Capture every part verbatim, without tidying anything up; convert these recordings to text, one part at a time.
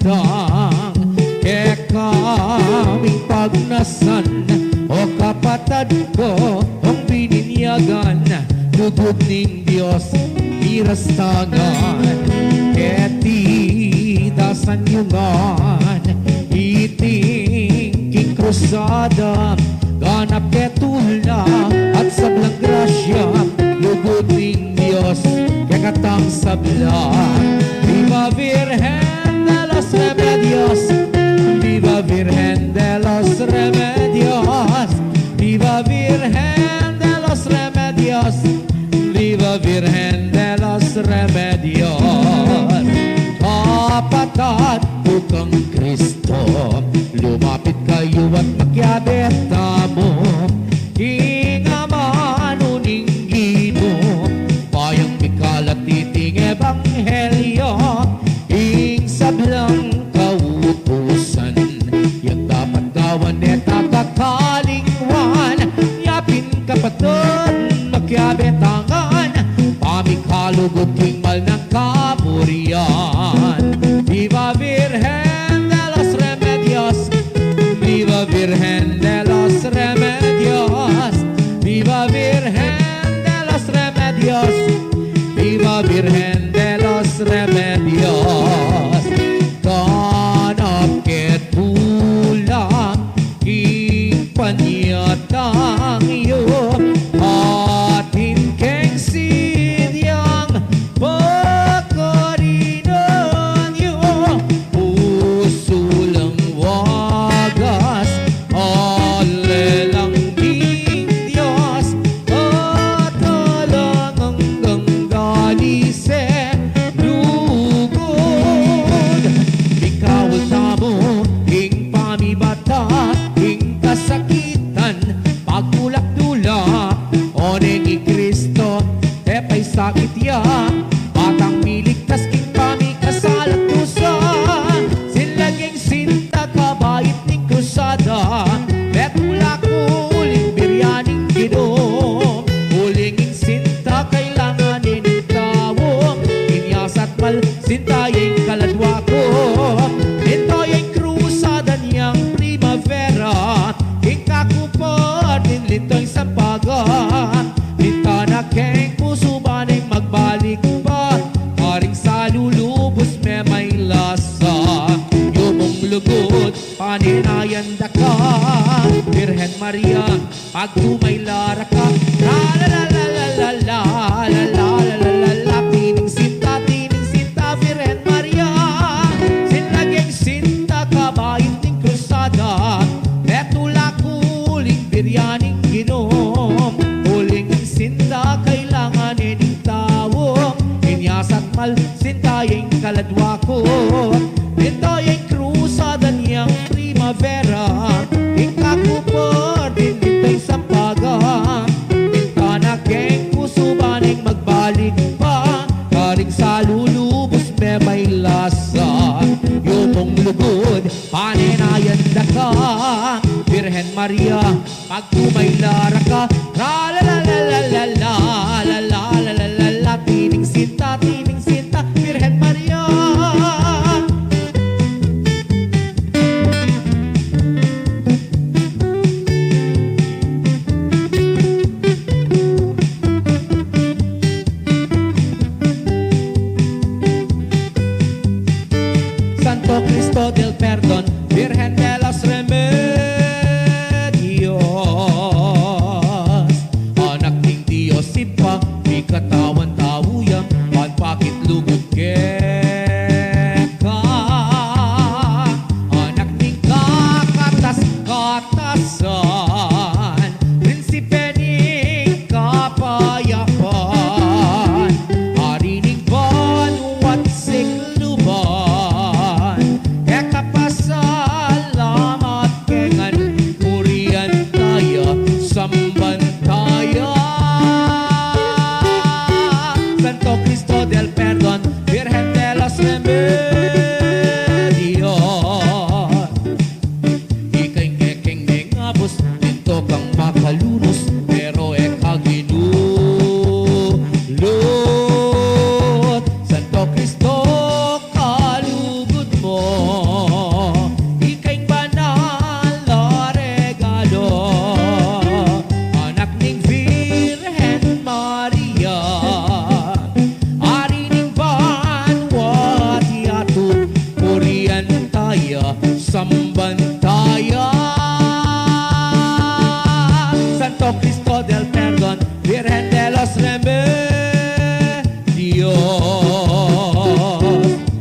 Tang kekaming pagnasan, o kapatad ku, ong bininyagan, lugud ning Dios, mirastangan. Keti dasan yu ngan iting king krusada, ganap ke tula at sablang grasya, lugud ning Dios kekatang sabla. Viva Virgen de los Remedios, viva Virgen de los Remedios, viva Virgen de los Remedios, viva Virgen de los Remedios. Kapatad ku kang Kristo, lumapit kayu at makiabe tamu king amanu ning Ginu, payang mikalat iting ebanghelyo, ing sablang kautusan, yang dapat gawan e ta kakalingwan. Yapin kapatad, makiabe ta ngan, pamikalugud king mal nang kaburian. Viva Virgen de los Remedios, viva Virgen de los Remedios, viva Virgen de los Remedios, viva Virgen de los Remedios. Ganap ke tula king panyatang yu, atin keng sidyang pakarinan yu, pusu lang wagas, ale lang ning Dios, at alang anggang dalise lugud. Mikaul tamu king pamibata, king kasakitan, pagdula-dula, oneng i Kristo e paisakit ya, batang miligtas king pamikasala at dusa. Sinlaging sinta kabait ning krusada, betula ku uling biryan ning Ginu. Uling ing sinta kailangan ne ning tau, inyas at mal sinta ya ing kaladwa ku. Minta ya ing krusada niang primavera, ing kakupad ning linto ing sampaga. Minta na keng pusu ba neng magbalik pa, karing salu lubus me mailasa. Yumung lugud, panenayan da ka, Birhen Maria, pagdumayla ra ka. La la la la la la la la la la la la la. Tining sinta, tining sinta, Birhen Maria, sinlaging sinta kabait ning krusada, betula ku uling biryan ning Ginu. Uling ing sinta kailangan ne ning tau, inyas at mal sinta ya ing kaladwa ku. Minta ya ing krusada niang primavera, ing kakupad ning linto ing sampaga. Minta na keng pusu ba neng magbalik pa, karing salu lubus me mailasa. Yumung lugud, panenayan da ka, Birhen Maria, pagdumayla ra ka. La la la la la la la la la la la la. Tining sinta, tining sinta, Birhen Maria. Santo Cristo del Perdon, Virgen de los Remedios, Anak ning Dios Ibpa, mikatawan tau ya, panpakitlugud keka. Anak ning kakatas-katasan, Prinsipe ning kapayapan, Ari ning banua't sikluban, keka pasalamat ke ngan, purian ta ya, samban ta ya. Santo Cristo del Perdon, Virgen de los Remedios, ika ing kekeng mengabu Santo Cristo del Perdon, Virgen de los Remedios.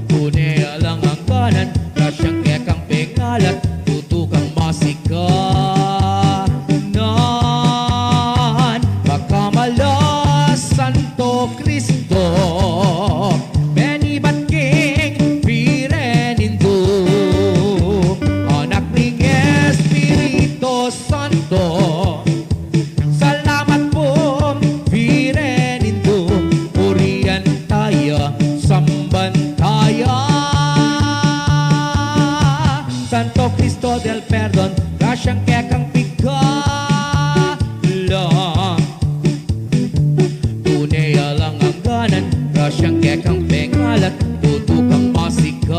Tune alang angganan, grasyang kekang pengalat, tutu kang masikanan. Makamal a Santo Cristo, menibat king Virgen Indu, Anak ning Espiritu Santo. Salamat pu, Virgen Indu, purian taya, samban taya. Santo Cristo del Perdon, grasyang kekang pigalang. Tune alang angganan, grasyang kekang pengalat, tutu kang masikanan.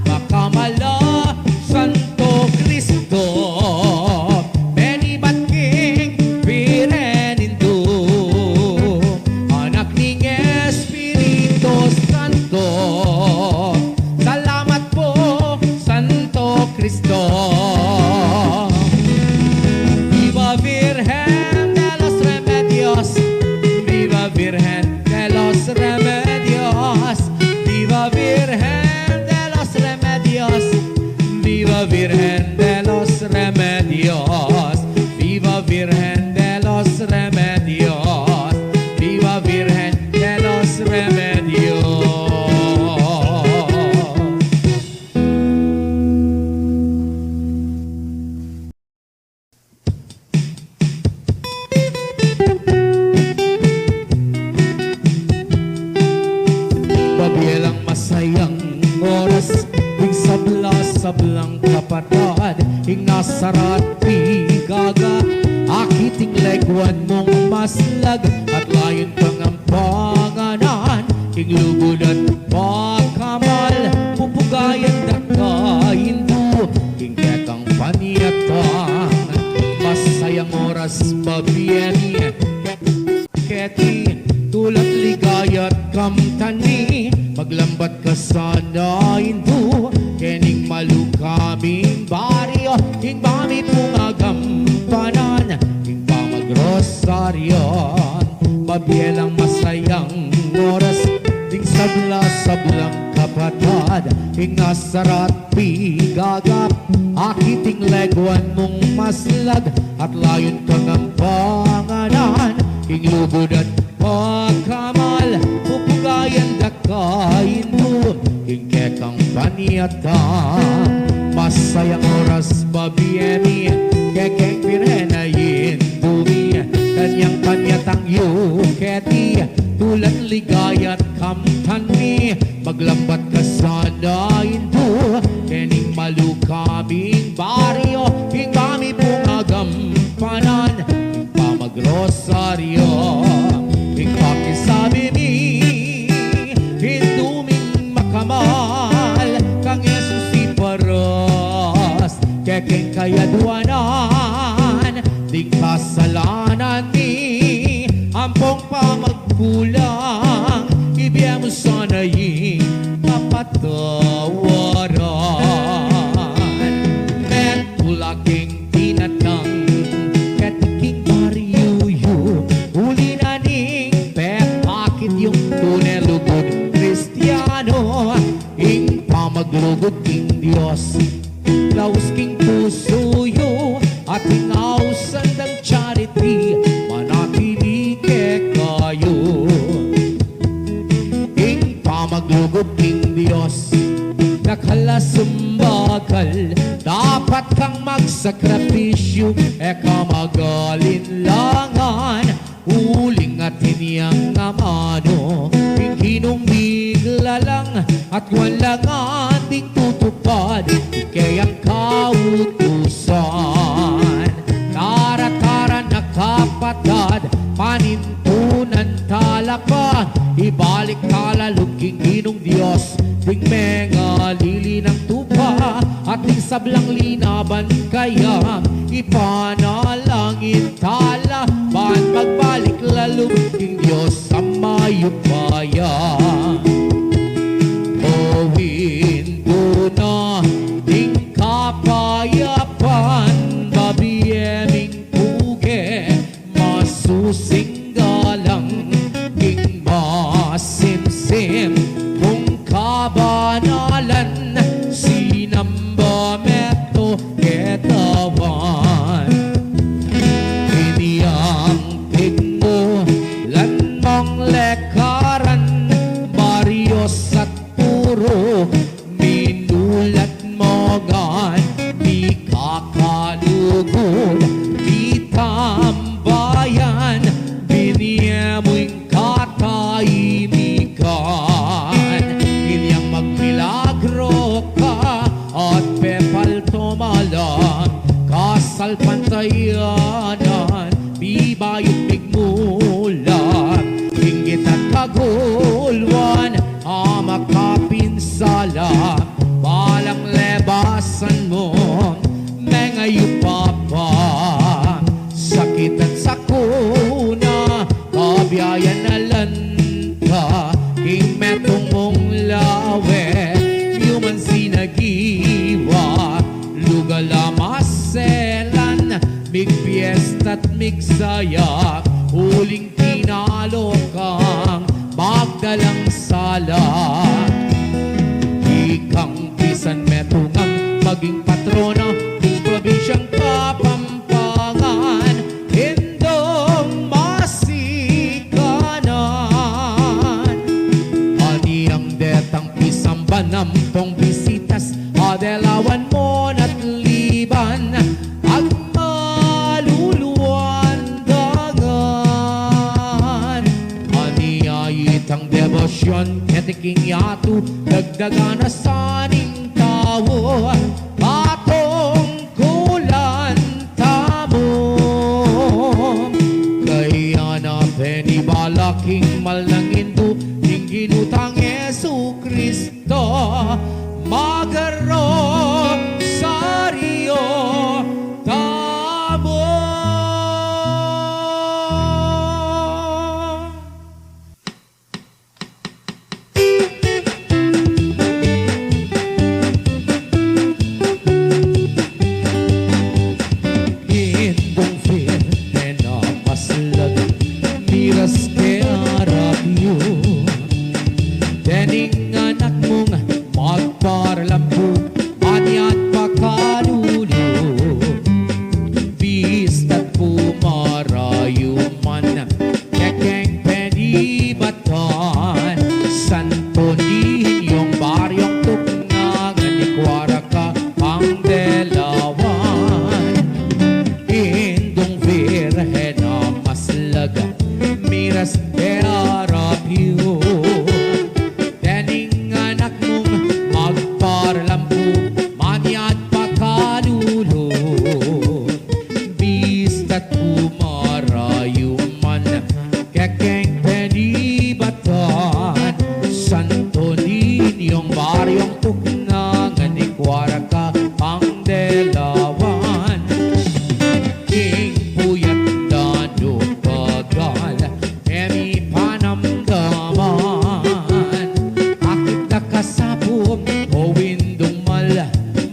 Makamal a Santo Cristo, menibat king Virgen Indu, Anak ning Espiritu Santo. Salamat pu, Santo Cristo. Viva Virgen de los Remedios, viva Virgen de los Remedios, viva Virgen de los Remedios, viva Virgen de los Remedios, viva Virgen de los Remedios, viva Virgen de los Remedios. Mabie lang masayang oras, ding sabla-sablang kapatad, ing Nazaret, Pigaga, akit ing leguan mung maslag, at layun pangampanganan, ing lugud at pakamal, pupugayan da ka Indu, ing kekang panyatang. Masayang oras, mabie mi, keti, tula't ligaya't kamtan mi, maglambat ka sana Indu, kening malukaming baryo, ing bami pung agampanan, ing pamagrosaryon. Mabie lang masayang oras, ding sabla-sablang kapatad, ing Nazaret, Pigaga, akit ing leguan mung maslag, at layun kang ampanganan, ing lugud at pakamal, pupugayan da ka Indu, ing kekang panyatang. Masayang oras, mabie mi, kekeng Birhen a Indu mi, kanyang panyatang yu keti, tula't ligaya't kamtan mi, maglambat ka sana Indu, kening malukaming baryo, ing bami pung agampanan, ing pamagrosaryo, ing pakisabi mi, Indu ming makamal, kang Jesus iparas, kekeng kayaduanan, ding kasalanan mi, ampong pamagkulang, ibie mu sana ing kapatawaran. Metung la king tinatang, keti king baryu yu, uli na ning pepakit yung tune lugud Kristiyano, ing pamaglugud king Dios, laus king pusu yu, at ing ausan dang charity, manatili kekayu. Ing pamaglugud king Dios, dakal a sumbakal, dapat kang magsakripisyu, e ka mag-alinlangan, uling atin yang amanu, ing Ginung bigla lang, at wala lang ating tutupad, ing keyang kautusan. Tara, tara na kapatad, panintunan tala pa, ibalik tala lub king Ginung Dios, ding mengalili nang tupa, at ding sablang linaban kaya, ipanalangin tala, ban magbalik la lub king Dios a mayupaya. O Indu na ning kapayapan, Kud mitambayan, binie mu ing katahimikan. Inyang magmilagro ka at pepalto malam, kasalpantayanan, mibayut migmulan, inggit at kagulwan, a makapinsala, balang lebasan mu, mengayup pa. Sakit at sakuna, kabiayan a lanta, king metung mung lawe, yuman sinagiwa, lugal a maselan, migpiesta't migsaya, uling kinalo kang magdalang sala. Ikang bisan metungan maging patrona ning probinsyang Kapampangan, Indung masikanan. Anyang detang pisamban ampong bisitas, a delawan mu na't liban, agmaluluan dangan. Anya itang debosyon keti king yatu, dagdagan na sa ning tau, patungkulan tamu. Kaya na penibala king mal nang Indu ning Ginu tang Jesucristo, magarosaryo tamu. Indung Virgen a maslag, miras ke arap yu, dening anak mung magparlampu, manyat pakalulu, bista't pumarayuman, kekeng penibatan, Santo Niñong baryong tuknangan, ikwara ka pang delawan. Indung Virgen a maslag, miras ke arap yu, dening anak mung magparlampu, manyat pakalulu, bista't pumarayuman, kekeng penibatan, Santo Niñong baryong tuknangan, ikwara ka pang delawan. King puyat danu pagal, e mi panamdaman, akit da kasapu, o Indung mal,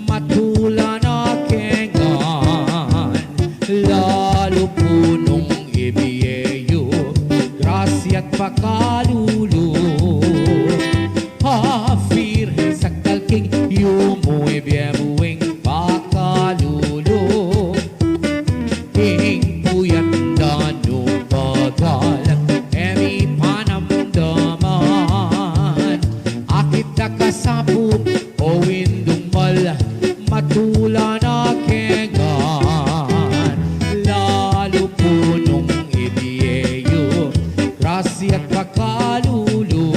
matula na ke ngan, lalu punung ibie yu, grasya't pakalulu, a Virgen sakdal king yumu, ibie mu ing pakalulu. King puyat danu pagal, e mi panamdaman, akit da kasapu, o Indung mal, matula na ke ngan, lalu punung ibie yu, grasya't pakalulu,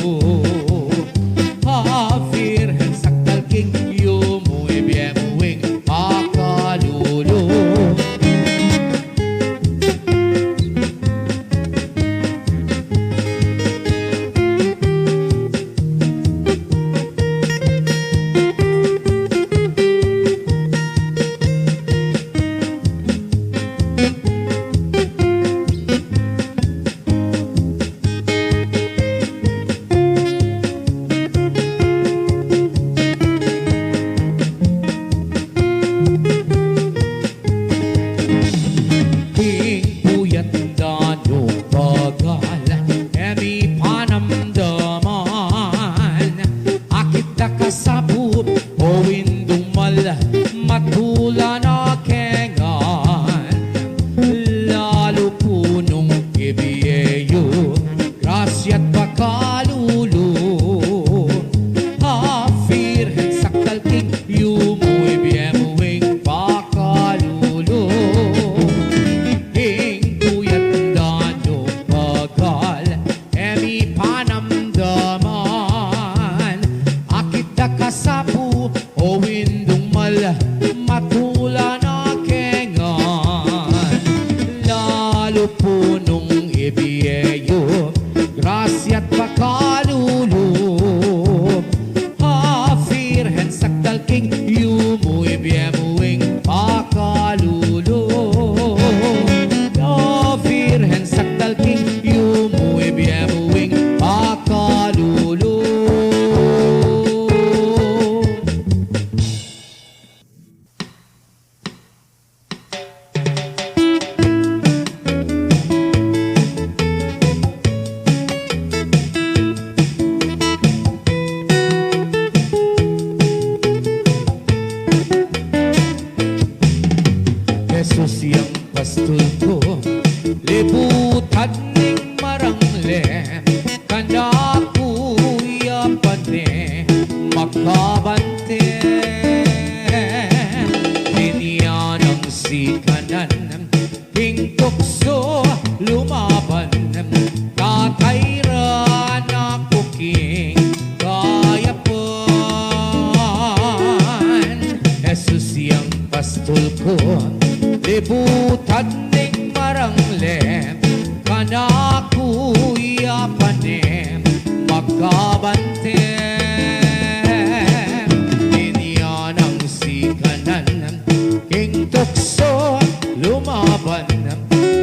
a Virgen sakdal king yumu, ibie mu ing pakalulu. Pastul ku, libutan ning marangle, kanaku ya pa ne makabante. Inya nang sikanan king tuksu lumaban,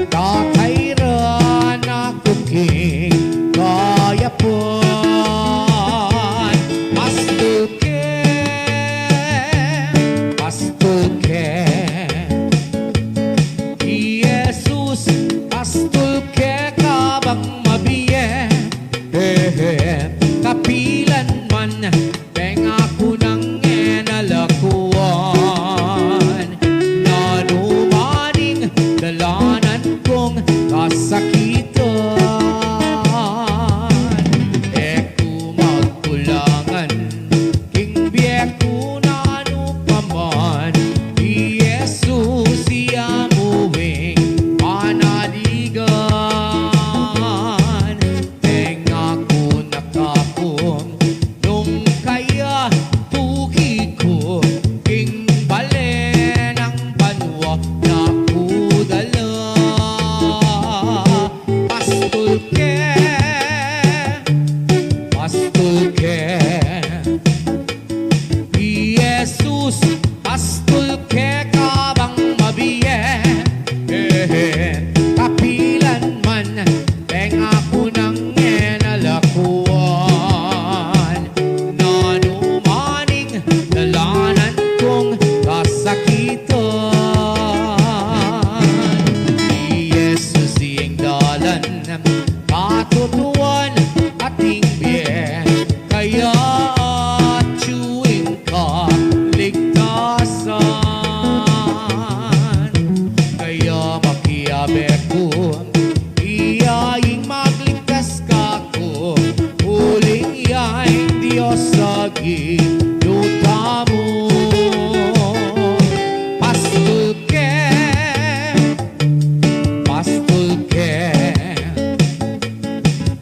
tatairan aku king kayapan. Pastul ke, pastul ke, i Jesus, pastul ke kabang mabie. He, he, kapilan man, benga ku nang e na lakuan. Nanu man ing dalanan kung kasakitan, e ku magkulangan king bie ku nanu pa man, i Jesus ya mu ing panaligan. Benga ku na kaku nung kaya tuki ku king bale nang banua na ku dala. Pastul ke, pastul ke, i Jesus, pastul ke kabang mabie. He, he, kapilan man, benga ku nang e na lakuan. Nanu man ing dalanan kung kasakitan, i Jesus ing dalan, katutuan at ing bie, kaya atyu ing kaligtasan. Kaya makiabe ku, iya ing magligtas kaku, uling iya ing Dios a Ginu tamu. Pastul ke, pastul ke,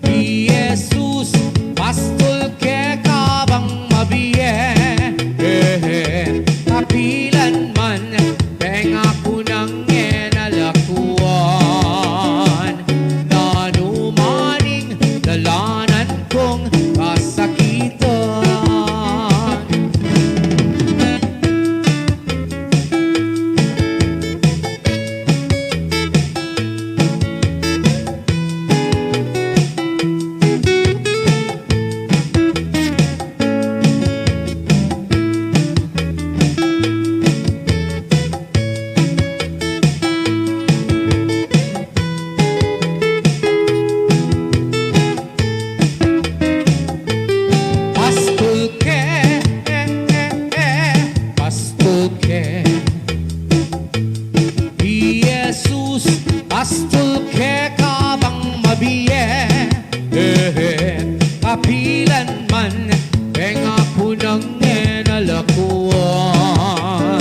i Jesus, pastul ke kabang mabie. He, he, kapilan man, benga ku nang e na lakuan. Nanu man ing dalanan kung kasakitan. Pastul ke, pastul ke, i Jesus, pastul ke kabang mabie. He, he, kapilan man, benga ku nang e na lakuan.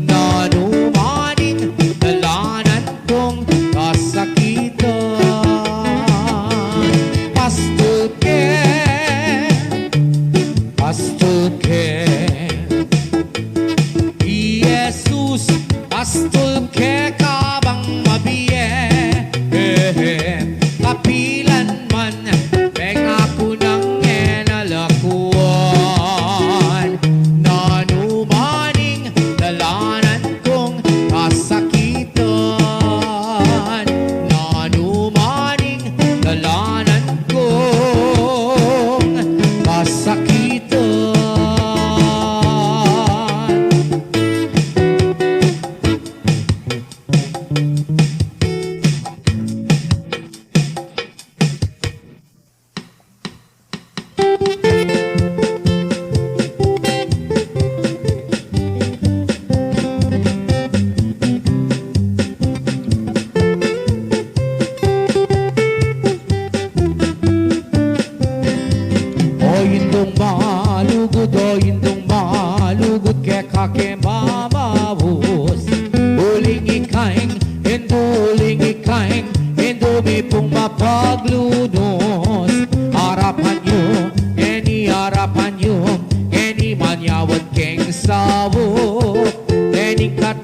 Nanu man ing dalanan kung kasakitan. Pastul ke, pastul ke, i Jesus, pastul ke kabang mabie. He, he, kapilan man, benga ku nang e na lakuan. Nanu man ing dalanan kung kasakitan, nanu man ing dalanan kung kasakitan. O indung malugud, o indung malugud, keka ke mamaus. Uling ika ing indu, uling ika ing indu mi pung mapaglunus. Arapan yu, ngeni arapan yu, ngeni manyawad keng saup. Dening kat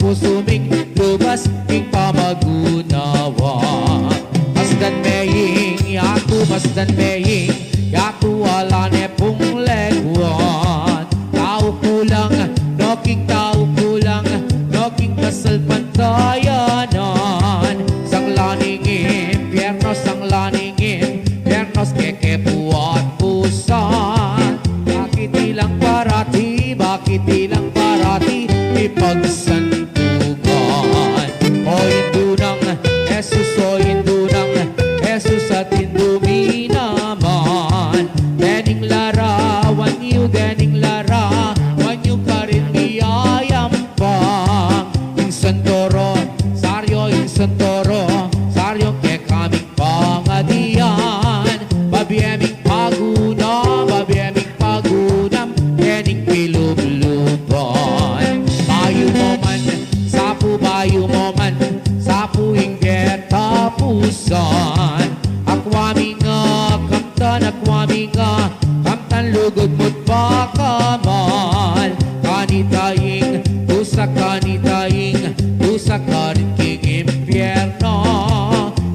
pusu ming lubas ing pamagunawa. Masdan me ing yatu, masdan me ing yatu, ala ne pung leguan. Tau kulang, no king tau kulang, no king kasalpantayanan. Sangla ning impyerno, sangla ning impyerno, keke buat pusan. Bakit ilang parati, bakit ilang parati ipagsantukan? O Indu nang Jesus, o Indu nang Jesus, at Indu mi naman. Dening larawan yu, dening larawan yu karin mi ayampang. Ing Santo Rosario, ing Santo Rosario kekaming pangadian. Babie ming pagunam, babie ming pagunam, dening kilubluban. Bayu mu man sapu, bayu mu man sapu ing katapusan. Akwa mi nga kamtan, akwa mi nga kamtan, lugud mu't pakamal. Kanita ing dusa, kanita ing dusa karin king impyerno.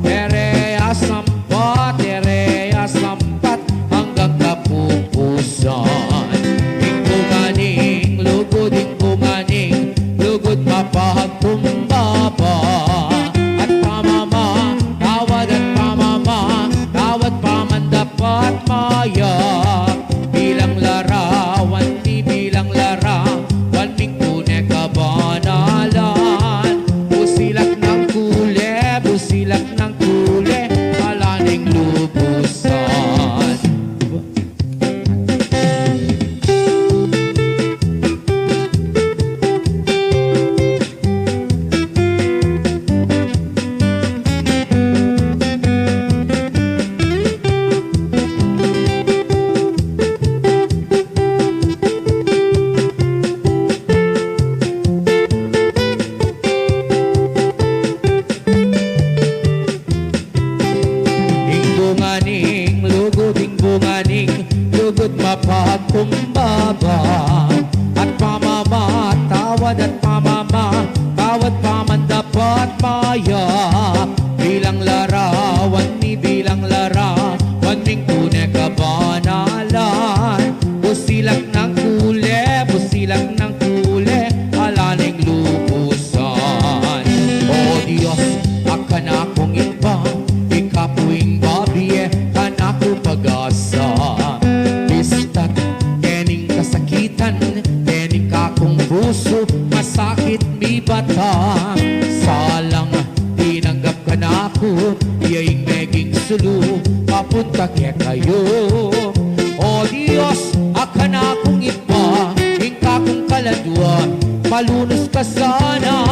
E re asampat, e re asampat anggang kapupusan. Ing bunga ning lugud, ing bunga ning lugud mapagkumbaba. At pamamatawad, at pamamatawad, pamandapat mayap. Bilang larawan mi, bilang larawan ming tune kabanalan. Busilak nang kule, busilak nang kule, ala neng lubusan. Ing bunga ning lugud, ing bunga ning lugud mapagkumbaba. At pamamatawad, at pamamatawad, pamandapat mayap. Bilang larawan mi, bilang larawan ming tune kabanalan. Busilak nang kule, busilak nang kule, ala neng lubusan. O Dios, a kanakung Ibpa, ika pu ing babie kanaku pag-asa. Bistak kening kasakitan, kening kakung pusu masakit mibata. Salang tinanggap kanaku, iya ing meging sulu papunta kekayu. O Dios, a kanakung Ibpa, ing kakung kaladua, palunus ka sana.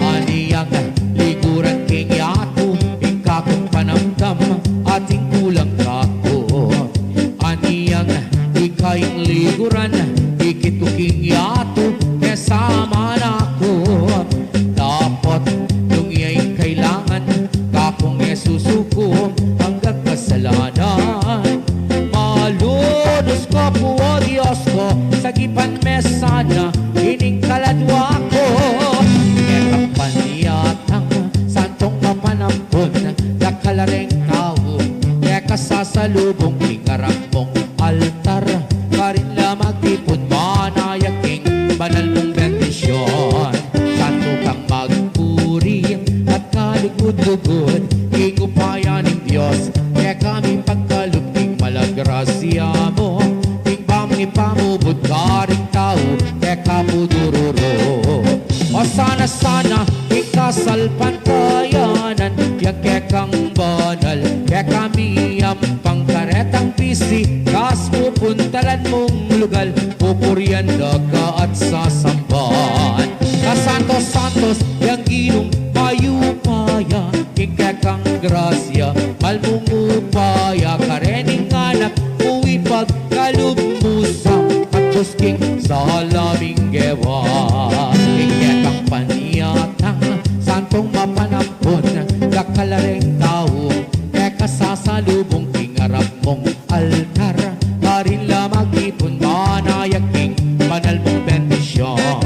Aniyang liguran king yatu ing kakung panamdam at ing kulang kaku. Aniyang ika ing liguran, ikit ku king yatu, e sama na ku. Dapot nung iya ing kailangan, kakung e susuku anggang kasalanan. Malunus ka pu, o Dios ku, sagipan me sana ining kaladua ku. Kekang panyatang santung mapanampun, dakal a reng tau keka sasalubung king arap mung altar, karin la magtipun manaya king banal mung bendisyun. Santu kang magpuri at kalugud-lugud, king upaya ning Dios kekami pagkalub king mala grasya mu, king bang ipamubud karing tau keka pu dururu. O sana, sana ing kasalpantayanan, yang kekang banal, kekami ampang karetang pisi, kas pupuntalan mung lugal, pupurian da ka at sasamban. Kasantos-santos yang Ginung mayupaya, king kekang grasya, mal mung upaya, karening anak mu ipagkalub mu sa, at king sala ming gewa. King kekang panyatang santung mapanampun, dakal a reng tau keka sasalubung king arap mung altar, karin la magtipun manaya king banal mung bendisyun.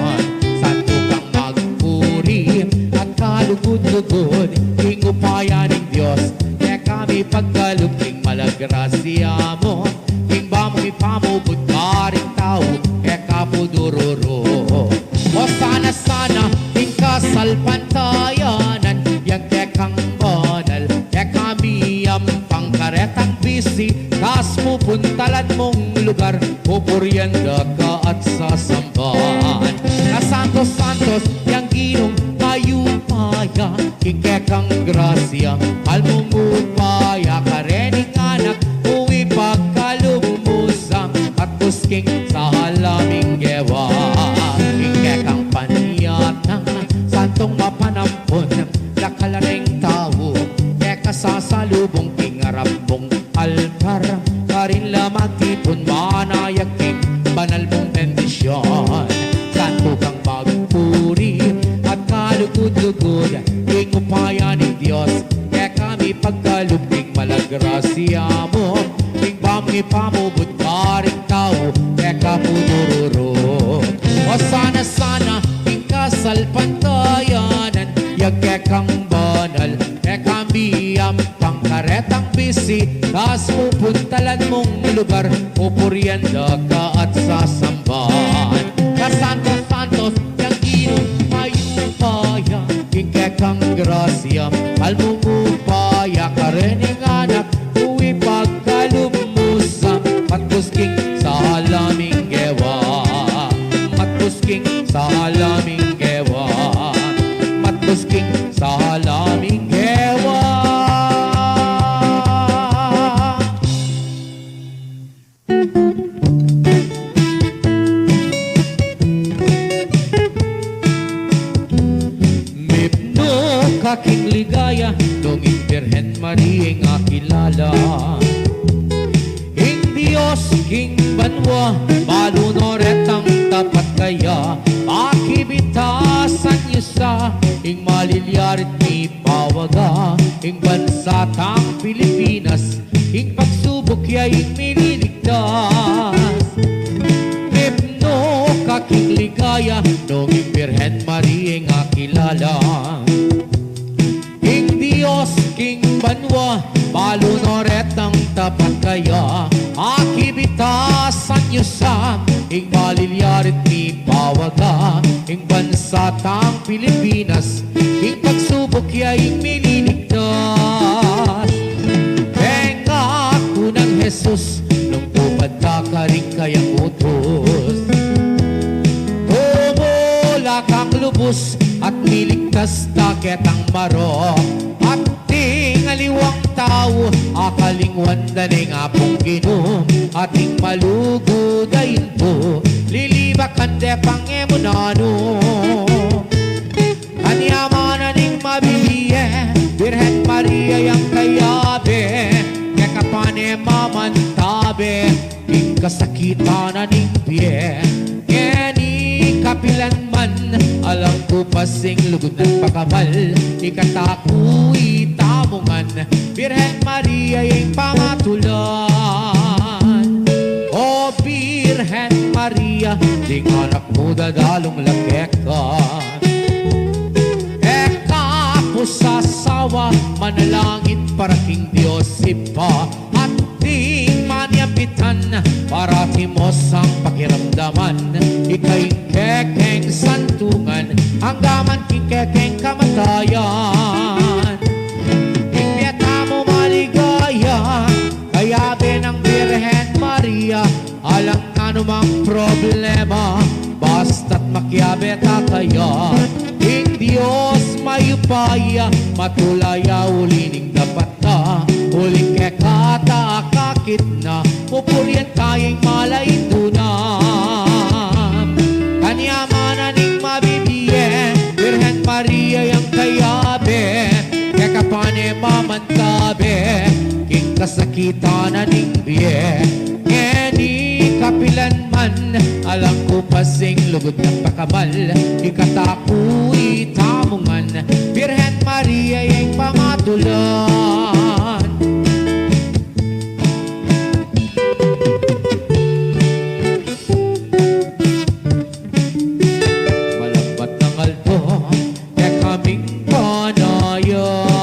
purian da ka at sasamban. Kasantos-santos yang Ginung mayupaya, king kekang grasya, almung upaya, karening anak mu ipagkalub mu sa, at kusking sa halaming gewa. King kekang panyatang, santung mapanampun, dakal a reng tau keka sasalubung, king arap mung altar, karin la magtipun, manayag king banal mung bendisyun. Santu kang magpuri at kalugud-lugud, king upaya ning Dios kekami pagkalub, king mala grasya mu, king bamung ipamubud karing tau keka mu dururut. O sana, sana king kasalpantayanan, ya kekang banal, kekami ampang karetang bisi, tas pupuntalan mung lugar, pupurian da ka at sasamban. Kasantos-santos yang Ginung mayupaya, king kekang grasya, almung upaya, karening anak mu ipagkalub mu sa, matkusking sa halaming gewa, matkusking sa halaming gewa, matkusking sa halaming gewa. Mipnu ka king ligaya, nung ing Birhen Maria ing akilala. Ing Dios king banua, balu no retang tapat kaya, pakibitasan yu sa, ing malilyarit mipawaga, ing bansa tang Pilipinas, ing pagsubuk ya ing mililigtas. Mipnu ka king ligaya, nung ing Birhen Maria ing akilala. Ing Dios king banua, balu no retang tapat kaya, pakibitasan yu sa, ing malilyarit mipawaga, ing bansa tang Pilipinas, ing pagsubuk ya ing mililigtas. Pengaku nang Jesus, nung tupad da karing kayang utus, tumula kang lubus at miligtas da ketang marok. At ding aliwang tau, akalingwan da neng Apung Ginu, at ding malugud a indu, lilibakan de pang e mu nanu. Kanyaman na ning mabibie, Birhen Maria yang kayabe, keka pa ne mamantabe, ing kasakitan na ning bie. Ngeni kapilan man, alang ku pa sing lugud nang pakamal, ikataku itamu ngan, Birhen Maria ing pamatulan. O Birhen Maria, ding anak mu dadalung la keka. E ka pu sasawa manalangin para king Dios Ibpa, at ding manyambitan para timos ang pakiramdaman. Ika ing kekeng santungan, anggaman king kekeng kamatayan. Ing bie tamu maligaya, kayabe nang Birhen Maria, alang anumang problema, basta't makiabe ta kaya. Ing Dios mayupaya, matulaya uli ning dapat na, uling keka ta akakit na, pupurian ta ing malaindu na. Kanyaman na ning mabibie, Birhen Maria yang kayabe, keka pa ne mamantabe, king kasakitan na ning bie. Ngeni kapilan man, alang ku pa sing lugud nang pakamal, ikataku itamu ngan, Birhen Maria ing pamatulan. Malambat nang aldo, kekaming panayan,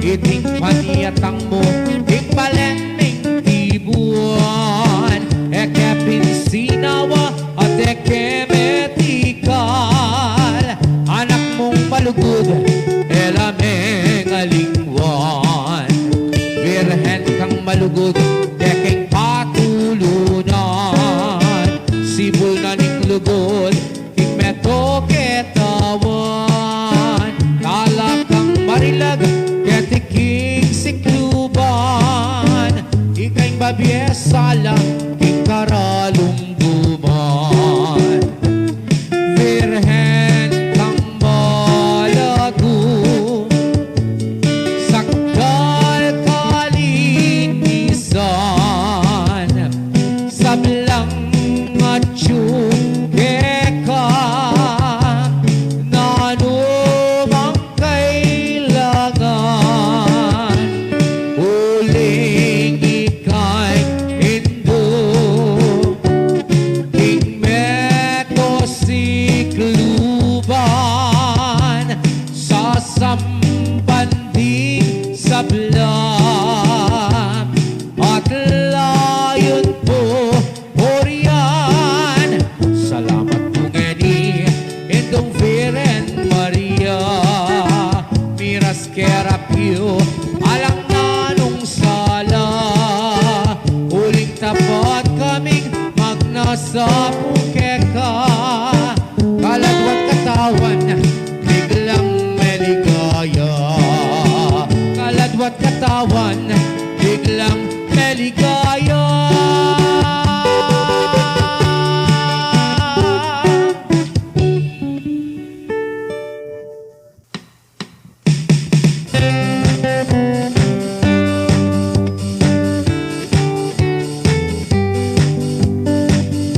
iting panyatang mu, ing balen ming tibuan, e ke pinsinawa, at e ke metikal, anak mung malugud, e la meng alingwan. Birhen kang malugud, kekeng patulunan. sala king karalumduman. Virgen kang malago, sakdal kalinisan, sablang atyu keka, nanu mang kailangan, uling ika ing Indu king meko sikluban, sasamban ding sabla at layun pu Orian. Salamat pu ngeni, Indung Virgen Maria, miras kera piu alang nanung sala, uling tapat kaming magnasa pu keka. Kaladwa't katawan, biglang meligaya. Kaladwa't katawan, biglang meligaya.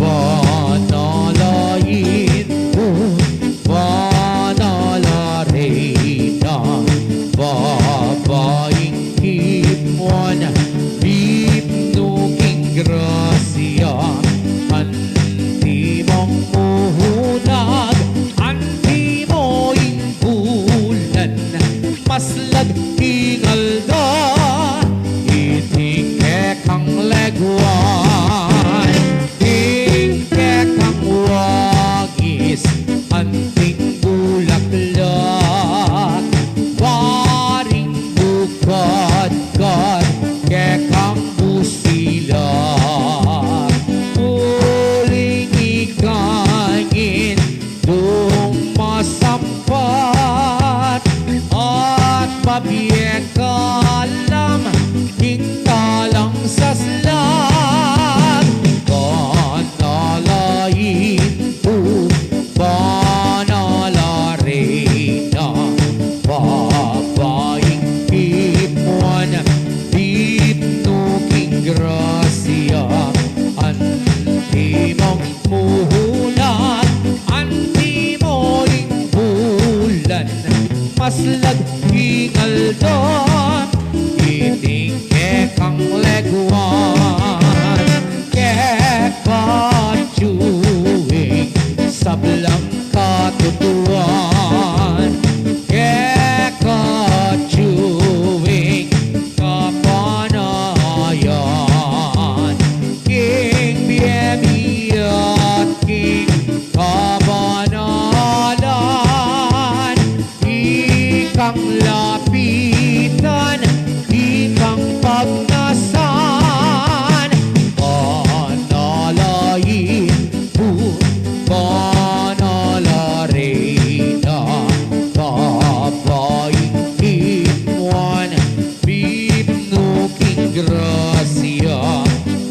Banal a Indu, banal a Reyna, babaing Tipuan, mipnu king grasya, antimong muhunag, antimo ing bulan, maslag ing aldo, iting kekang leguan, ing kekang wagis, anting bulaklak, waring bukadkad, kekang busilak, uling ika ing Indung masampat, at mabie ka alam king talang saslag. Banal a Indu, banal a Reyna, babaing Tipuan, mipnu king grasya, antimong muhunag, antimo ing bulan, maslag ing aldo, iting kekang leguan, keka atyu ing sablang katutuan, keka atyu ing kapanayan, king bie mi at king kabanalan, ikang lapitan, ikang pagnasan, banal a Indu, banal a Reyna, babaing Tipuan, mipnu king grasya,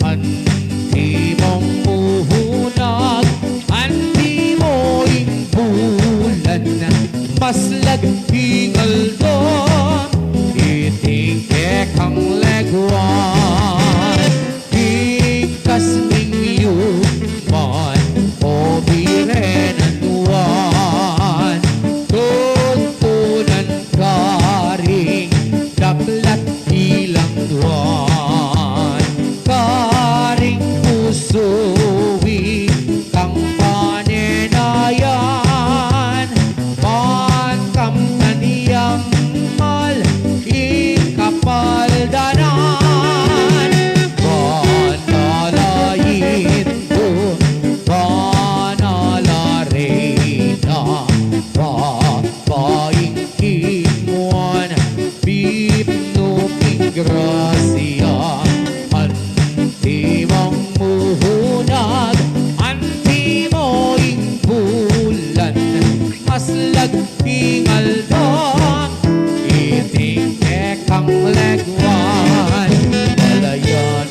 antimong muhunag, antimo ing bulan, maslag ing aldo, iting kekang leguan, king kas ming yuman, o Birhen a Nuan, tutunan karing daklat ilang nuan, karing pusu ikang panenayan, ban kamtan yang mal ing kapaldanan. Banal a Indu, banal a Reyna, babaing Tipuan, mipnu king grasya, antimong muhunag, antimo ing bulan, maslag ing aldo, iting kekang leguan, dalayan.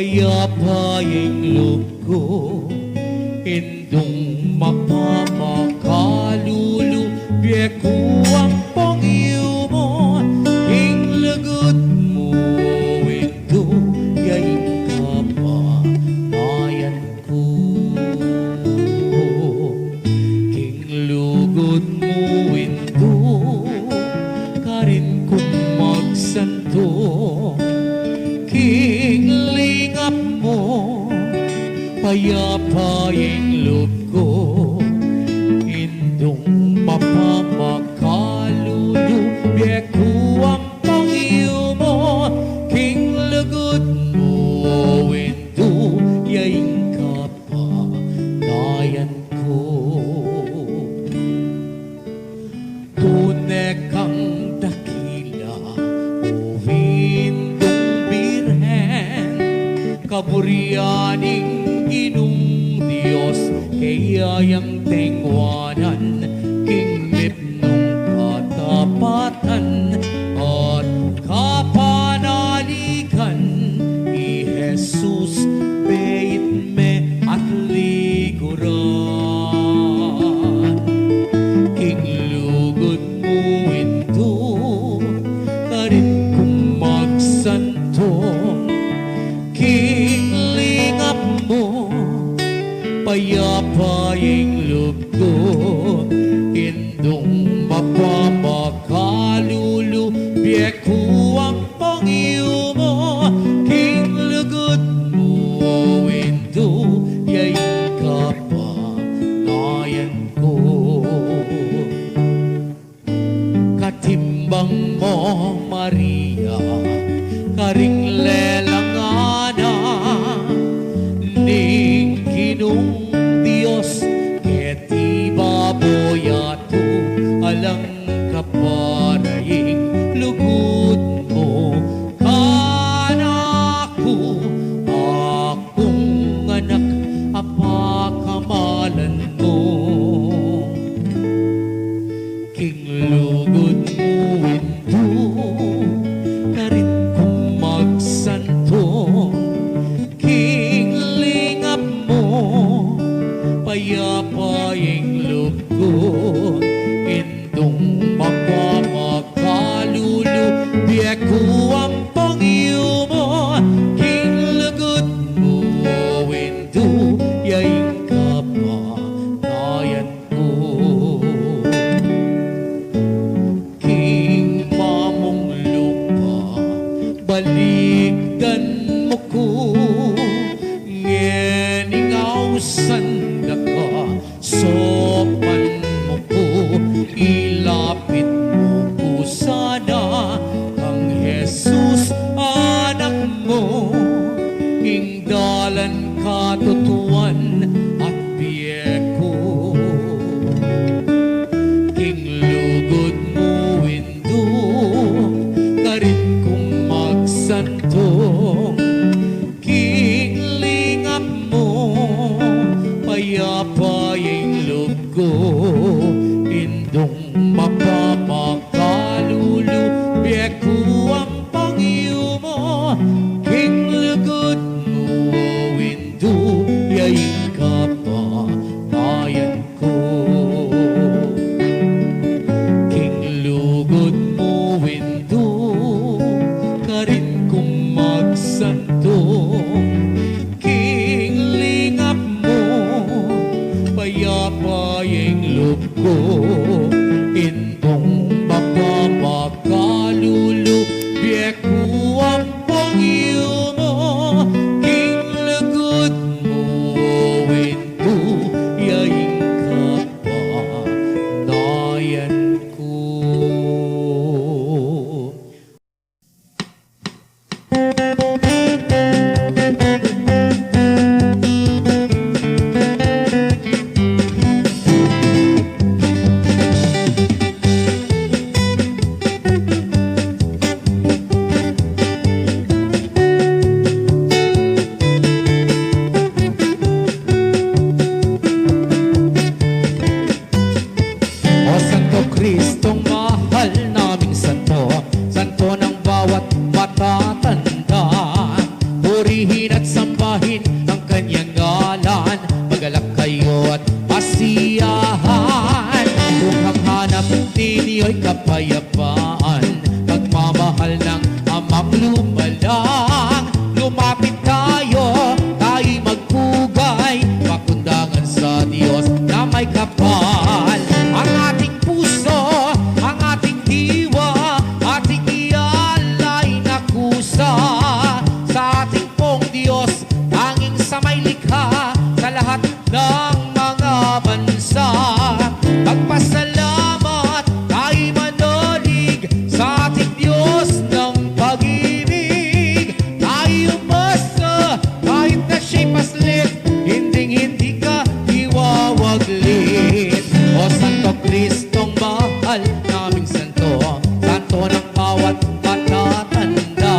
Payapa ing lub ku, Indung mapamakalulu, bie ku ampong yumu, king lugud mu Indu, ya ing kapamayan ku. King lugud mu Indu, karin kung magsanto, king lingap mu, payapa ing lub ku, Indung mapamakalulu, bie ku ampong yumu, king lugud mu Indu, ya ing kapanayan ku. Tune kang dakila, o Indung Birhen, kaburian ning Ginung Dios, keya yang tengwanan, king mipnung katapatan at kapanaligan, i Jesus beit me at liguran. King lugud mu Indu, karin kung magsanto, king lingap mu, payapa ing lub ku, Indung mapamakalulu, bie ku ampong yumu, king lugud mu Indu, ya ing kapanayan ku. Katimbang mu Maria, karing lelang anak ning Ginung Dios, keti babo yatu alang kapara ing lugud mu kanaku, akung anak a pakamalan mu. King lugud mu Indu, karin kung magsanto, king lingap mu, payapa ing lub ku, Indung Tayo'y kapayapaan, pagmamahal ng Amang lumalang. Lumapit tayo, tayo'y magpugay, pakundangan sa Diyos na may kapal. Ang ating puso, ang ating diwa, ating ialay na kusa sa ating pong Diyos, tanging sa may likha, sa lahat ng mga bansa. Magpasalamat, tayo'y manalig sa ating Diyos ng pag-ibig. Tayo'y umasa, kahit na siya'y paslit, hinding-hindi ka iwawaglit. O Santo Kristong mahal naming santo, santo ng bawat matatanda,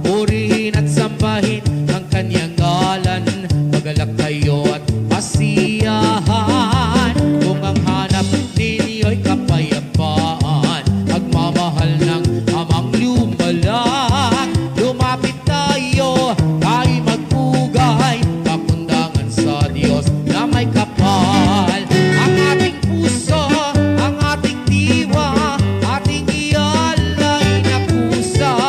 purihin at sambahin ang kanyang ngalan. Magalak kayo at masiyahan, kung ang hanap ninyo'y kapayapaan, pagmamahal ng Amang lumalang. Lumapit tayo, tayo'y magpugay, pakundangan sa Diyos na may kapal. Ang ating puso, ang ating diwa, ating ialay na kusa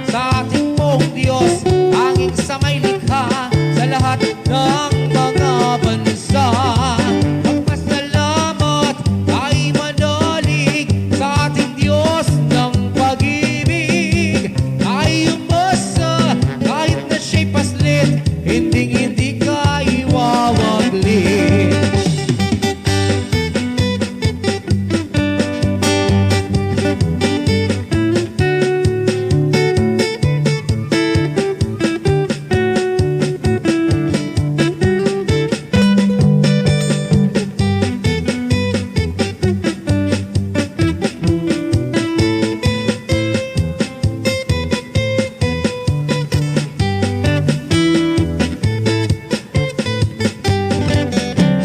sa ating pong Diyos, tanging sa may likha, sa lahat ng mga bansa. Magpasalamat, tayo'y manalig sa ating Diyos ng pag-ibig. Tayo'y umasa, kahit na siya'y paslit, hinding-hindi ka iwawaglit.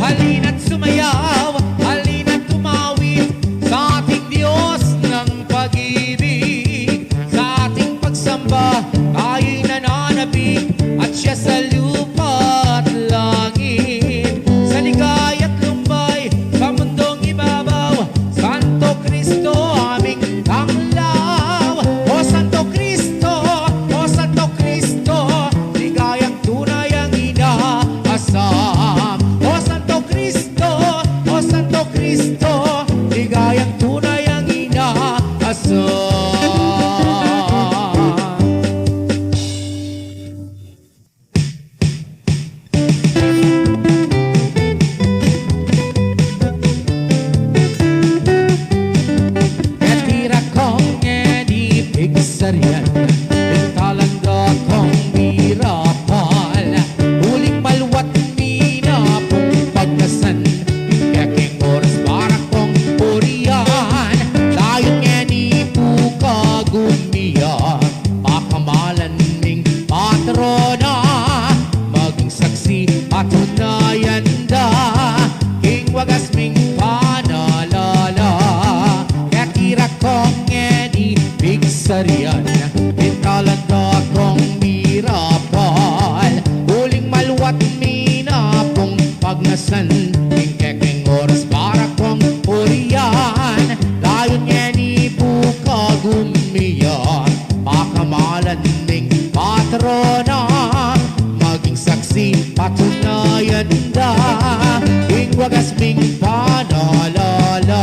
Halina't sumayaw, halina't tumawid sa ating Diyos ng pag-ibig. Sa ating pagsamba, tayo'y nananabik at siya sa lupa at langit. Sa ligaya't lumbay, sa mundong ibabaw, Santo Cristo aming tanglaw. O Santo Cristo, o Santo Cristo, ligayang tunay ang inaasam. O Santo Cristo, o Santo Cristo, ligayang tunay ang inaasam. Keti ra kong ngeni pigsarian, ing talanda kong mirapal, uling maluat mi na pung pagnasan, ing kekeng oras para kong purian, dayun ngeni pu kagum ya, pakamalan ming patrona, maging saksi patunayan da, king wagas ming panalala. Keti ra kong ngeni pigsarian, ing talanda kong mirapal, uling maluat mi na pung pagnasan, ing kekeng oras para kong purian, dayun ngeni pu kagum ya, pakamalan ming patrona, maging saksi patunayan da, ing wagas ming panalala.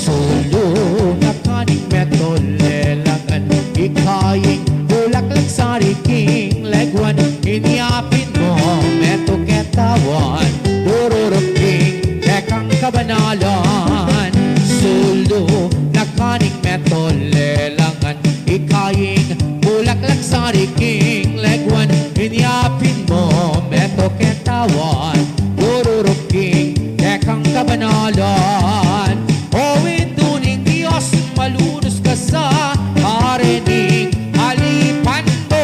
Sulu na kaning meto lelangan, ika ing bulaklak sari king leguan, inya pin mo meto ketawan, dururuk king kekang kabanalan. Sulu na kaning meto lelangan, ika ing bulaklak sari king leguan, inya pin mo meto ketawan, dururuk king kekang kabanalan. O Indu ning Dios, malunus ka sa karening alipan mu,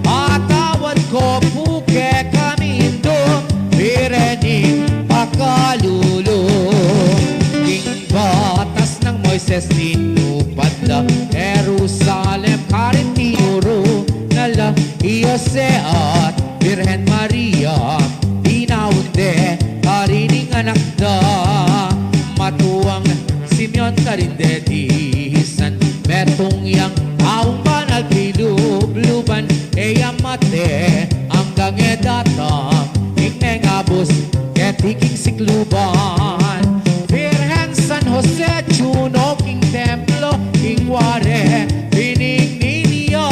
patawad ko pu kekami Indu, mirening pakalulu. King batas nang Moises tinupad la, Jerusalem karin tinuru na la, i Jose at Birhen Maria, dinaun de karin ing anak da. Matuang Simeon karin detisan, metung yang taung banal kilubluban, e ya mate anggang e datang ing mengabus keti king sikluban. Virgen San Jose, chuno king templo, king ware bining ninya,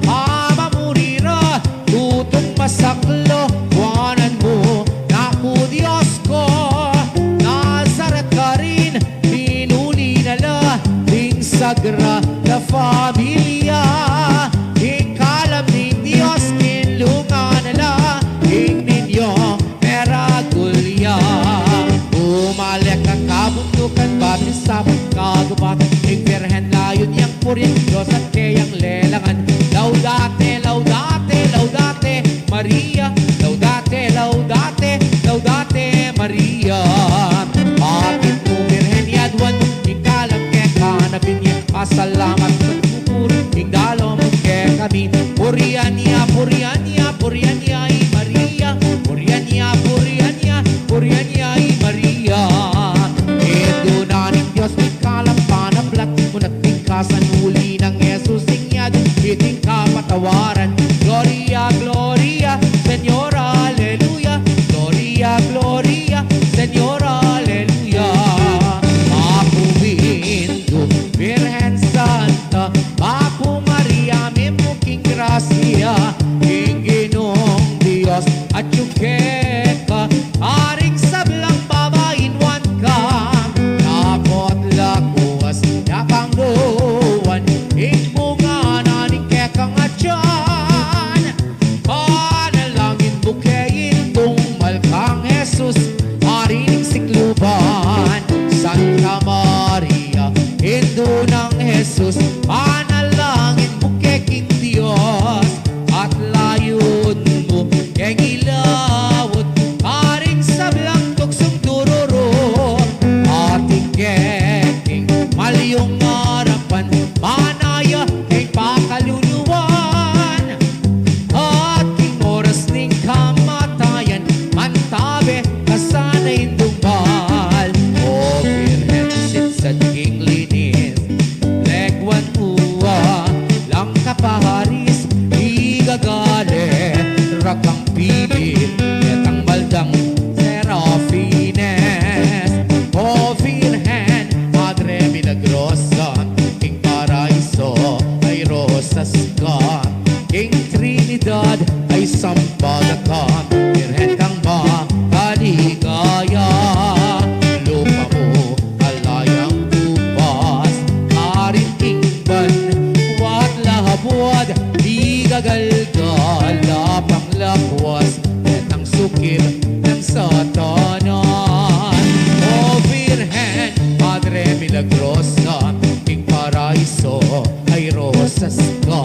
amamuri ra tutung masaklo, kuanan mu, Naku Dios ku, Nazaret karin, minuli na la ding Sagrada Familia, ing kalam ning Dios kinlungan na la ing ninyong meragul ya. Bumalik a kabundukan, batisabung kagubatan, ing Birhen layun yang purian ing Dios at keyang lelangan. Laudate, laudate, laudate Maria, laudate, laudate, laudate Maria. Bakit mu, Birhen, yaduan ing kalam keka na binie? Pasalamat at pupuri ing dalung mu kekami. Purian ya, purian ya, purian ya i Maria. Purian ya, purian ya, purian ya i Maria. Indu na ning Dios ning kalam panablat, munat ning kasanuli nang Jesus ing yadung iting kapatawaran. Gloria, gloria, Señor, aleluya. Gloria, gloria, Señor, aleluya. Bapu mi Indu, Birhen Santa, Bapu Maria, mimmu king grasya, ing Ginung Dios atyu keka, karing sablang babai nuan ka, dapot lakuas ya pangguan ing bunga na ning kekang atian. Panalangin mu ke Indung mal kang Jesus, ari ning sikluban. Santa Maria, Indu nang Jesus, panalangin mu ke king Dios, at layun mu keng ilaut karing sablang tuksung tururu. Atin ke king malyung arapan, manaya keng pakaluluan, at king oras ning kamatayan, mantabe ka sana Indung mal. O Birhen, sitsat king linis, legwan mu a lang kaparis, igagale ra kang pili, detang mal dang serafines. O Birhen, Madre Milagrosa, king paraiso ay rosas ka, king Trinidad ay sampaga ka, Birhen kang maligaya. Lupa mu ala yang kupas, karin king banwa't labuad, igagalgal la pang lakuas, detang sukib nang Satanas. O Birhen, Madre Milagrosa, king paraiso ay rosas ka,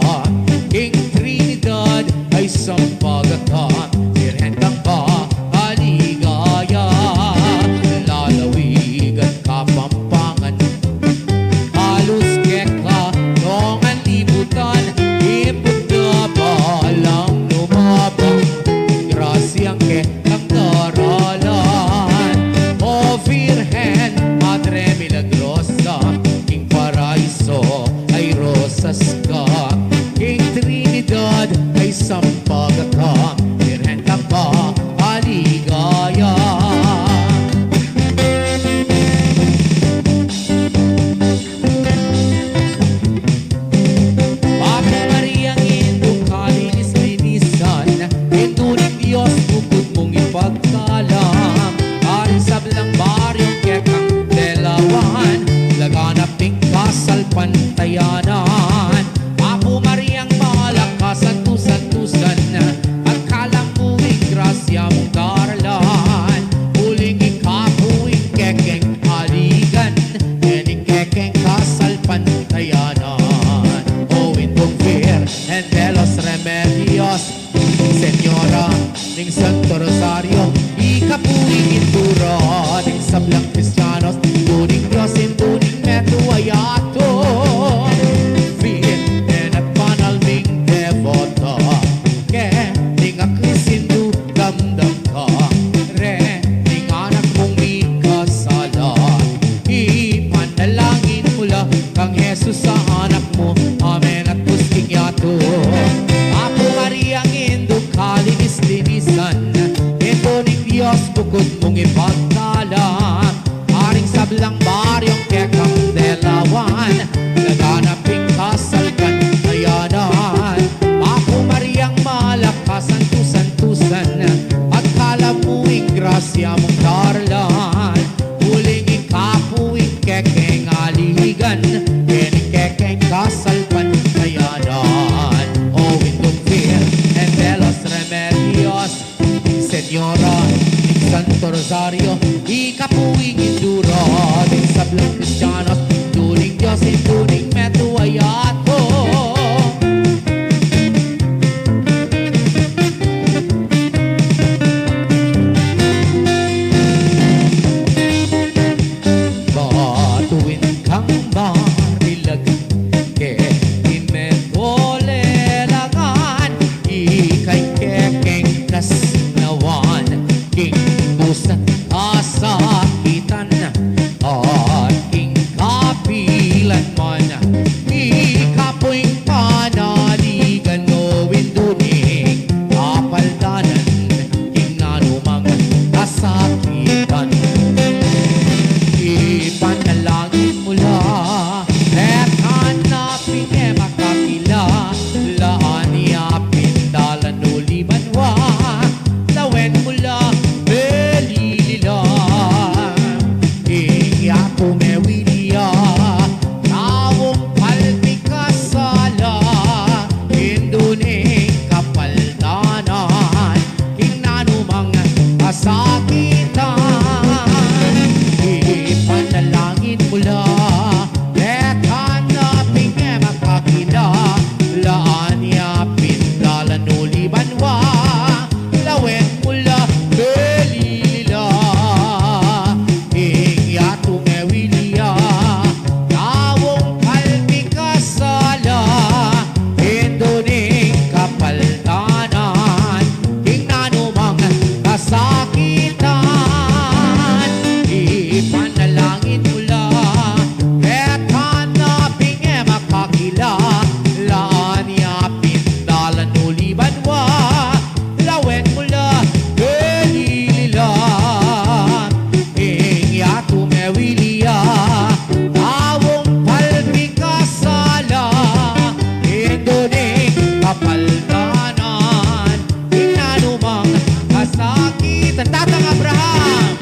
king Trinidad ay sampaga ka, Birhen kang maligaya. Lalawigan Kapampangan, halus keka nong alibutan, ipun na balang lumabang, grasyang kekang daralan. O Birhen, Madre Milagrosa, king paraiso ay rosas ka, king Trinidad ay sampaga ka, Birhen kang maligaya. Bapu Mariang Indung kalinis-linisan, Indu ning Dios, bukud mung ipagkalam, karing sablang baryung kekang lelawan, laganap ing kasalpantayanan. Bapu Mariang malak kasantu-santusan, at kalam mu ing grasya mung daralan, uling ikapu ing kekeng aligan, ngening kekeng kasalpantayanan. O Indung Birhen de los Remedios, Senyora ning Santo Rosario, ikapu ing indu ra ding sablang Kristianos, Indu ning Dios, Indu ning metung a yatu, Virgen at banal ming debota, ke ning aklis Indu damdam ka, rening anak mung mikasala, Karing sablang baryung kekang delawan, laganap ing kasalpantayanan. Baku Mariang malakas antu-antusan, at kalamu ing grasya mung darlan. Uling ika pu ing kekeng aligan, keni kekeng kasalpantayanan. O Indung Virgen de los Remedios, Senyora ning Santo Rosario, ika pu ing indu ra ding sablang Kristianos, indu ning Dios, indu ning metung a yatu. Batuin kang marilag keti metung a lelangan, ika ing kekeng kasnawan king kusang kasakitan at king kapilan man. Ika pu ing panaligan, o Indu ning kapaldanan, king nanumang kasakitan. Ipanalangin mu la, at hanapin e makakila, laan ya pin dalan uli banua, lawen mu la melili la. Ing yatu mewili ya, taung palpikasala, Indu ning kapaldanan, king nanumang kasakitan. Ipanalangin mu la, at hanapin e makakila, laan ya pin dalan uli banua, lawen mu la melili la. Ing yatu mewili ya, taung palpikasala, Indu ning kapaldanan, king nanumang kasakitan. Ipanalangin mu la, at hanapin e makakila, laan ya pin dalan uli banua, lawen mu la melili la. Ing yatu mewili ya, taung palpikasala, Indu ning kapaldanan, king nanumang kasakitan. Tatang Abraham.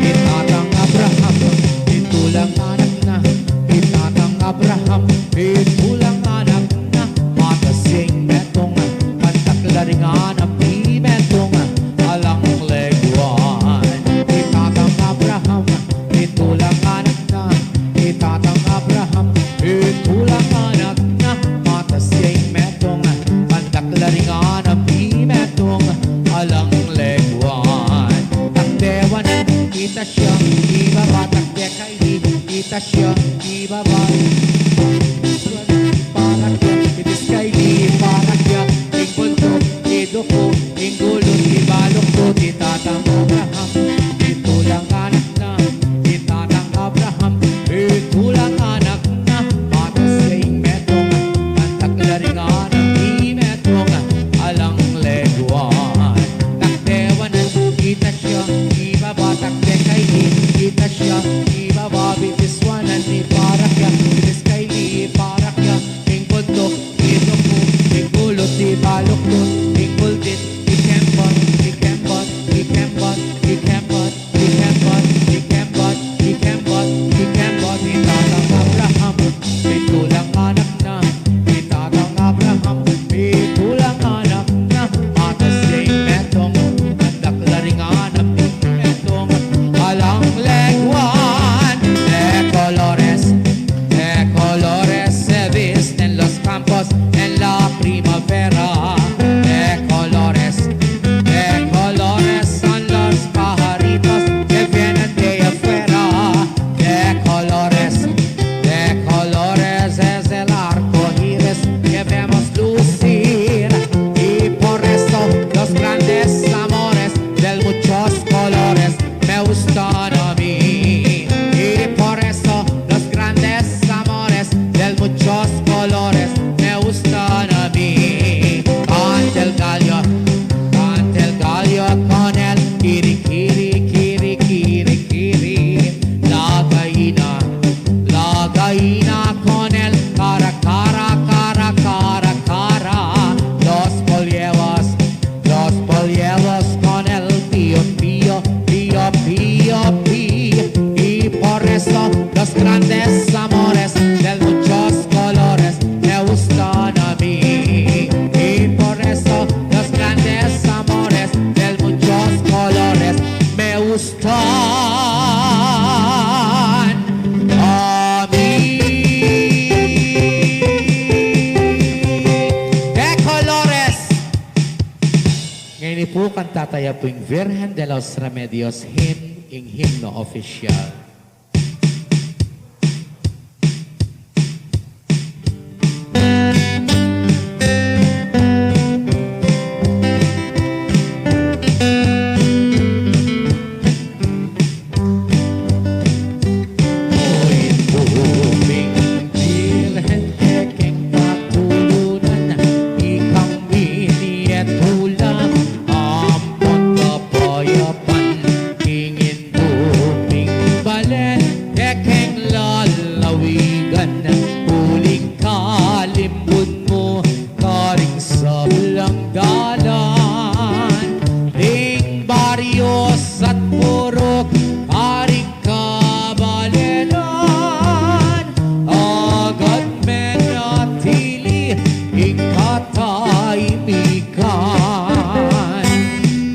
I Tatang Abraham, mitula ing anak na. I Tatang Abraham, mitula ing anak na. Matas ya ing metung, pantakla ring anam, i metung, alang leguan. I Tatang Abraham, mitula ing anak na. I Tatang Abraham, mitula ing anak na. Matas ya ing metung, pantakla ring anam, i metung, alang leguan. Takdewanan, ita siya, ibaba, takde kayni, ita siya, ibaba. Parakya, itis kayni, parakya, ing buntuk, iduku, ing gulu, ibaluktu, i Tatang Abraham, mitula ing anak na. I Tatang Abraham, mitula ing anak na. Matas ya ing metung, pantakla ring anam, i metung, alang leguan. Takdewanan, ita siya, ibaba, takde kayni, ita siya, ibaba, bitiswanan, iparakya, itis Los grandes amores de muchos colores me gustan a mí. Y por eso los grandes amores de muchos colores me gustan a mí. De colores. Ngeni pu, kanta taya pu ing Virgen de los Remedios hymn, ing himno opisyal. O Indu ming Birhen, kekeng patulunan, ikang minietula ampon kapayapan. King Indu ming balen, kekeng lalawigan, uling kalimbun mu karing sablang dalan. Ding baryos at purok karing kabalenan, agad menatili ing katahimikan.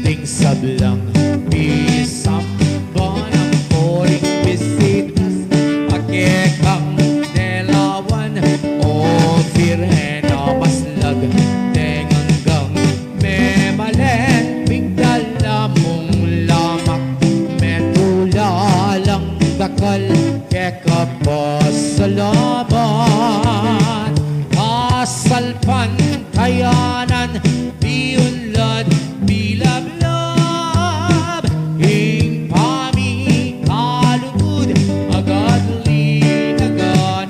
Ding sablang misamban, ampo ring bisitas a kekang delawan, o Birhen a maslag deng anggang memalen, migdala mung lamak, metula lang dakal keka pasalamat. Pasalpantayanan, miunlad milablab, ing pamikalugud agad linaganap.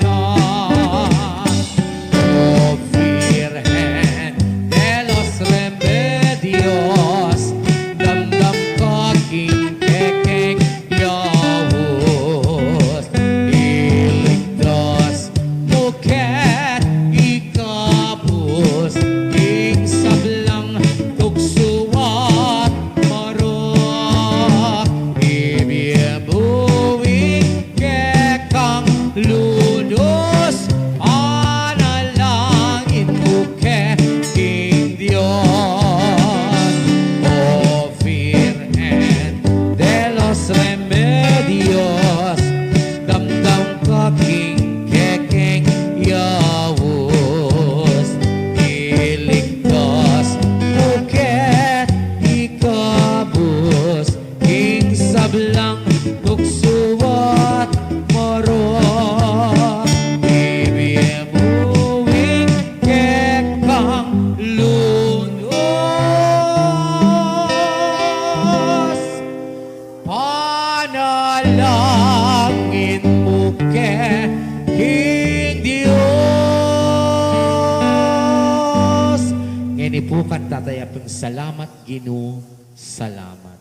O Virgen de los Remedios, damdam ka king kekeng yaus, iligtas mu ke, ikabus king sablang tuksu at marok, ibie mu ing kekang lunus, panalangin mu ke king Dios. O Virgen de los Remedios, damdam ka king kekeng yaus, iligtas mu ke, ikabus king sablang tuksu at marok, ibie mu ing kekang lunus, panalangin mu ke king Dios. Ngeni pu, kanta taya pung Salamat, Ginu, salamat.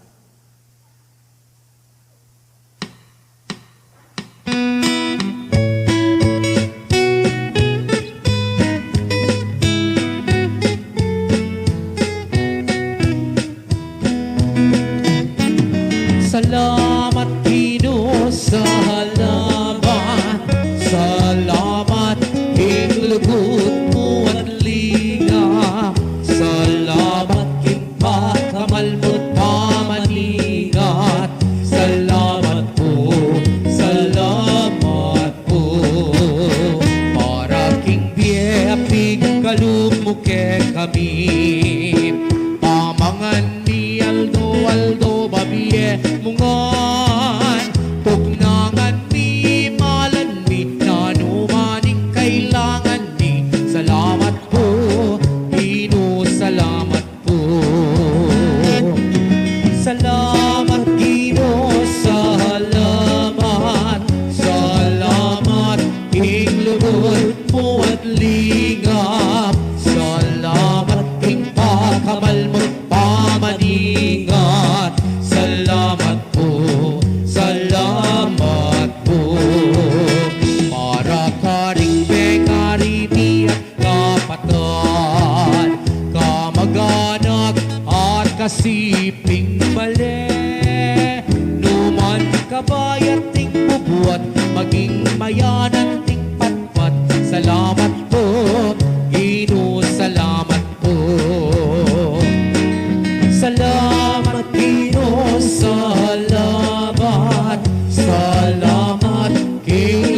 Salamat, Ginu, salamat. Salamat king lugud mu at lingap. Salamat king pakamal mu't pamaningat. Salamat pu, salamat pu, para king bie a pigkalub mu kekami. Pamangan mi aldo-aldo, babie mu ngan, tuknangan mi, malan mi, nanu man ing kailangan mi. Salamat pu, Ginu, salamat pu. Salamat, Ginu, salamat. Salamat king lugud mu at lingap. Salamat king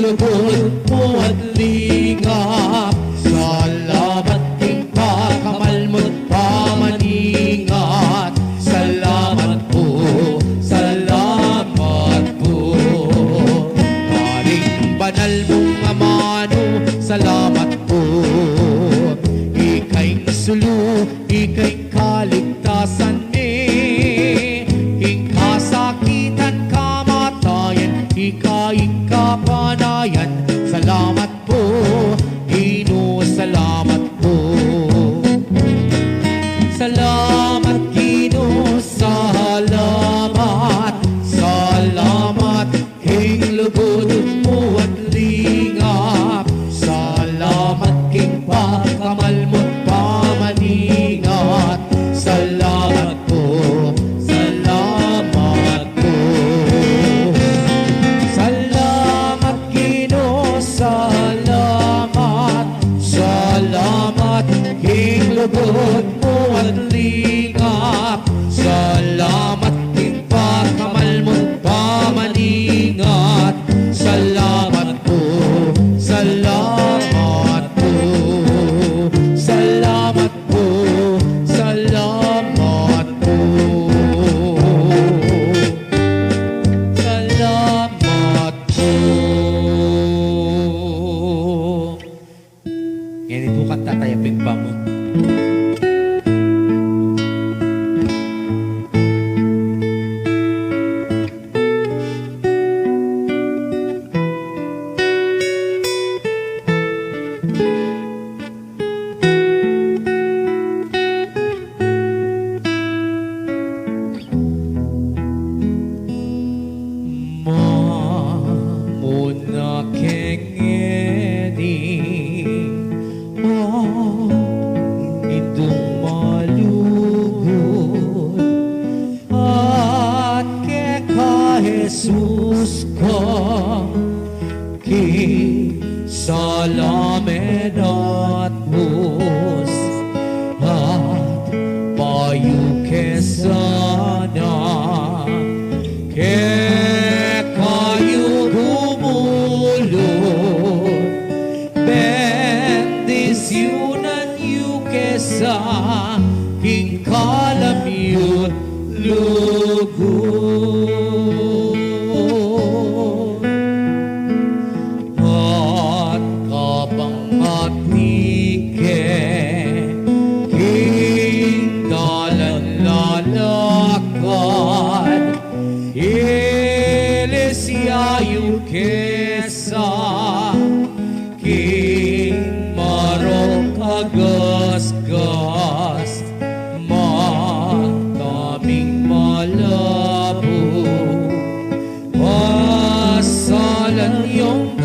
lugud mu at lingap. Salamat king pakamal mu't pamaningat. Salamat pu, salamat pu. Karing banal mung amanu, salamat pu. Ika ing sulu, ika ing kaligtasan mi, king kasakitan, kamatayan, ika ing kapanayan. Salamat pu, Ginu, salamat pu. Salamat, Ginu, salamat. Salamat king lugud mu at lingap. Salamat king pakamal mu't pamaningat. Salamat pu, salamat pu. Salamat, Ginu, salamat. Salamat king lugud mu at lingap. Salamat king pakamal mu't pamaningat. Salamat pu, salamat pu. Salamat pu, salamat pu. Salamat pu. Ngeni pu, kanta tayu pin pamung. Mamuna ke ngeni, Pangindung malugud, at keka Jesus ka, king sala me datbus, at payu ke sana, keka yu gumulud, bendisyunan yu ke sa king kalam yu't lugud. At kabang atin ke king dalan lalakad, ilisya yu ke sa king marok a gasgas, mataming malabo, pasalan yung